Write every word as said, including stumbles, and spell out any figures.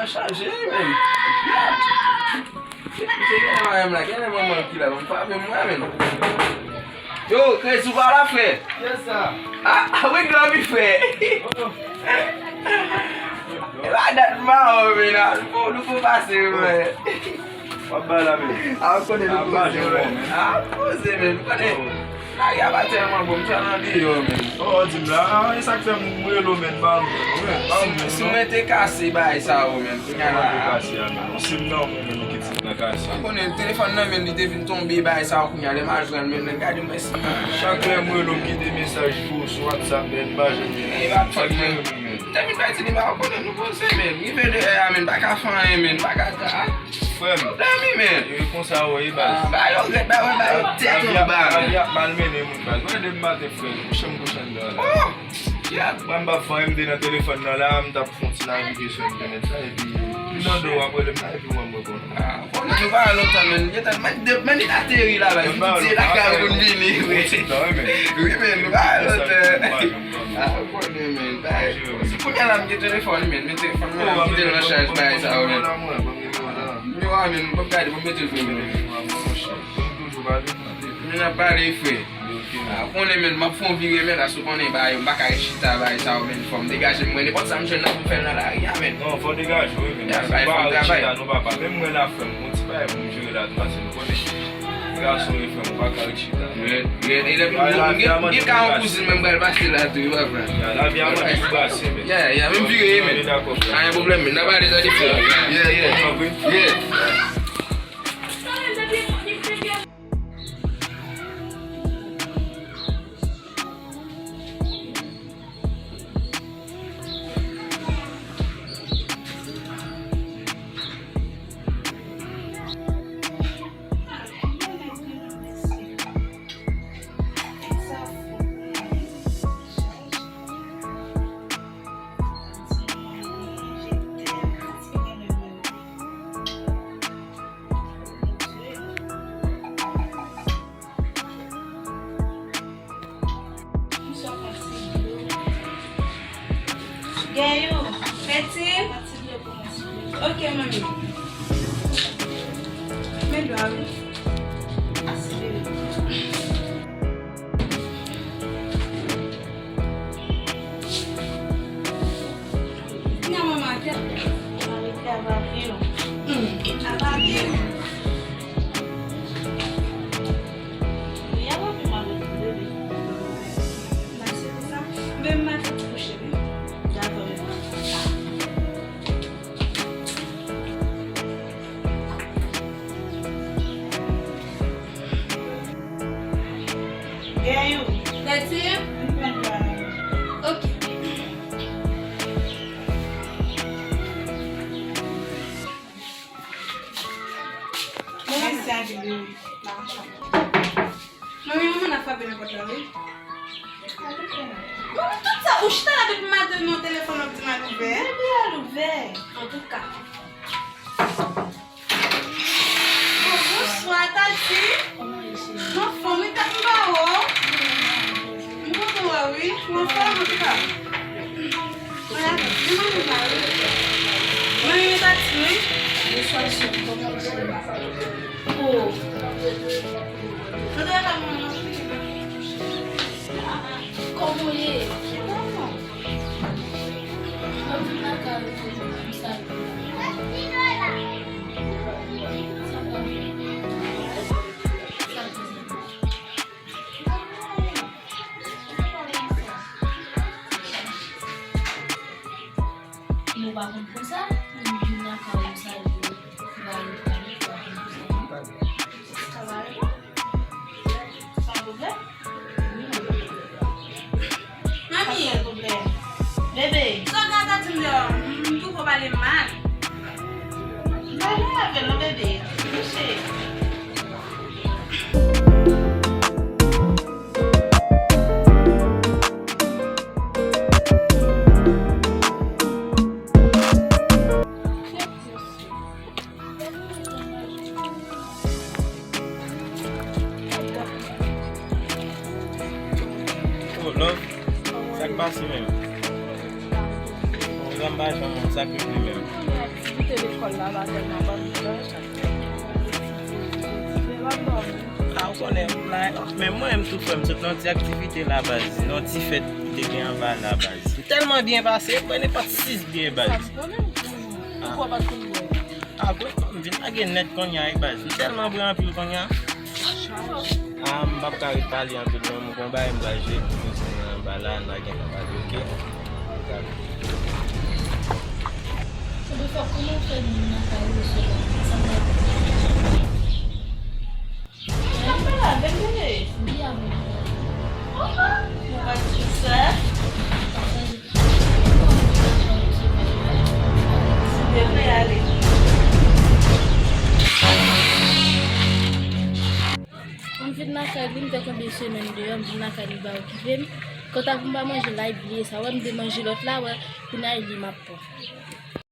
Chaje, men. Se gen mwen menm la, gen manman ki la, mwen pa menm mwen menm. Yo, Krezi, ou pa la, frè? Yes, sir. Ah, ah, wi, glòbi, frè. E pa dat ma, men, ah, nou fò, nou fò pase, men. W ap bay la, men. Ah, ou konnen nou poze, men. Ah, poze, men. Ou konnen. Lari a pa tèlman bon, m fè nan deyò, men. Oh, di m la, ah, e sa k fè m rele w, men, ba m, men. Si, si mwen te kase bagay sa yo, men, kounye a la. Kòman te kase a, men? Ou se m nan, men, ou kite m nan kase. Ou konnen, telefòn nan, men, li te vin tonbe, bagay sa yo, kounye a, lè m al jwenn, men, nèg gade m, men, si. Chak lè m rele w, m kite mesaj pou ou sou WhatsApp, men, m pa janm gen. E pa fòt mwen. Te vin bay ti nima, ou konnen nou poze, men. Rive de a, men, pa ka fè anyen, men, pa ka ta. Frè m. Dòmi, men. Yo, e konsa yo ye, baz. Ah, ba yo rèd, ba yo, ba yo tèt anba, men. Lavi ap malmennen moun, baz. Mwen, depi maten, frè m, kouche m kouche anndan la. Oh! Yeah. Mwen, m p ap fè anyen, m te nan telefòn nan la, m t ap fè yon ti navige sou entènèt la, epi m nan do w ap rele m la, epi w wè m reponn. Ah, bon, nou pa wè lontan, men. Gentan, men, de, men li ateri la, baz. M di, lakay ou konn vini, wi. Wi, men, nou pa wè lontan. Ah, ou konnen, men, bagay. Se kounye a la m gen telefòn, men, men telefòn mwen, m kite l nan chaj, bagay sa yo, men. Nimewo a, men, m p ap gade, m ap mete l pou mwen. Men n ap pale, frè. Ah, ou konnen, men, m ap fè yon vire, men, la, si w konnen, bagay, m pa ka ret chita, bagay sa yo, men, fò m degaje m, mwen, nenpòt sa m jwenn nan pou m fè l nan lari a, men. Non, fò w degaje w, wi, men. Ya, bagay, fò m travay. Nou pa ret chita, non, papa. Menm mwen la, frè m, gon ti bagay pou m jere la, tou, paske nou konnen. Gason e frè m, ou pa ka ret chita. Red, red. E lè m gen ka yon kouzin, men m pral pase la tou, wi, papa. Ya, lavi a mande pou brase, men. Ya, ya, men m vire, men. Anyen pwoblèm, men. N ap ale tande frè. Yeah, yeah. Yeah. Gayou, Peti. Ok, manmi. Men dwa, wi. Kounya manman a tèt. Mwen rete a papye yo. Hmm, a papye yo. Li a papye mwen rete bebe. Mwen se sa. Men m maten ti kouche, wi. Dakò, men. Gayou. Tati. Ok. Mèsi anpil, wi. Manmi, manman nan frape nan pòt la, wi. Manmi, tout sa, ou chita la depi maten, nan telefòn, w ap di m al ouvè. Bebe, al ouvè. Antouka. Bon, bonswa, Tati. Kòman ye, cheri? M anfòm, wi, Tati, m pa wè w. M kontan wè w, wi. Ou anfòm, antouka. Mwen la, vin manmi la, wi. Manmi, men Tati, wi. Bonswa, cheri, kòman w ye, cheri? Oh. Mwen te lakay mwen, non. Kòman w ye? Mwen vin lakay ou, sa. Sa va? Sa va. Nou pa konn konsa, nou vin lakay ou sa, nou pa konn konsa, nou pa konn konsa. Sa va, non? Sa pwoblèm? Manmi! Sa pwoblèm? Bebe! Sa w ka ta di m deyò? M tou ko pale mal. Pale avè l non, bebe. Kouche. Oh, love, sa k pase menm? Bon, m pa janm, sa k rive menm? lekòl la, pa tèlman ban m tan. Se pa bon. A, ou konnen, la, men mwen menm tou, frè m, sot nan ti aktivite la, baz, nan ti fèt ki te gen anba la, baz. M tèlman byen pase, m bwè nenpòt sis byè, baz. Sa m konnen. Ou bwè pa konn bwè. A, bwè, m vin lage nèt kounye a, wi, baz. M tèlman bwè anpil kounye a. A, m p ap ka ret pale anpil, non. M gon bagay m pral jwe, m soti nan anba la, n a gen tan pale, oke? Oke. Konbyen fwa, kòman w fè vin nan kay ou sou la? Sa m pa konprann. N ap pale avè m, bebe. Wi, avè m. Mwen pa di sa. Devre ale. M vin lakay li, m fè konbyen semèn deyò, m vin lakay li, li pa okipe m. Kanta pou m pa manje la, li bliye sa. Wè, m te manje lòt la, wè, kounye a, e li m ap pran.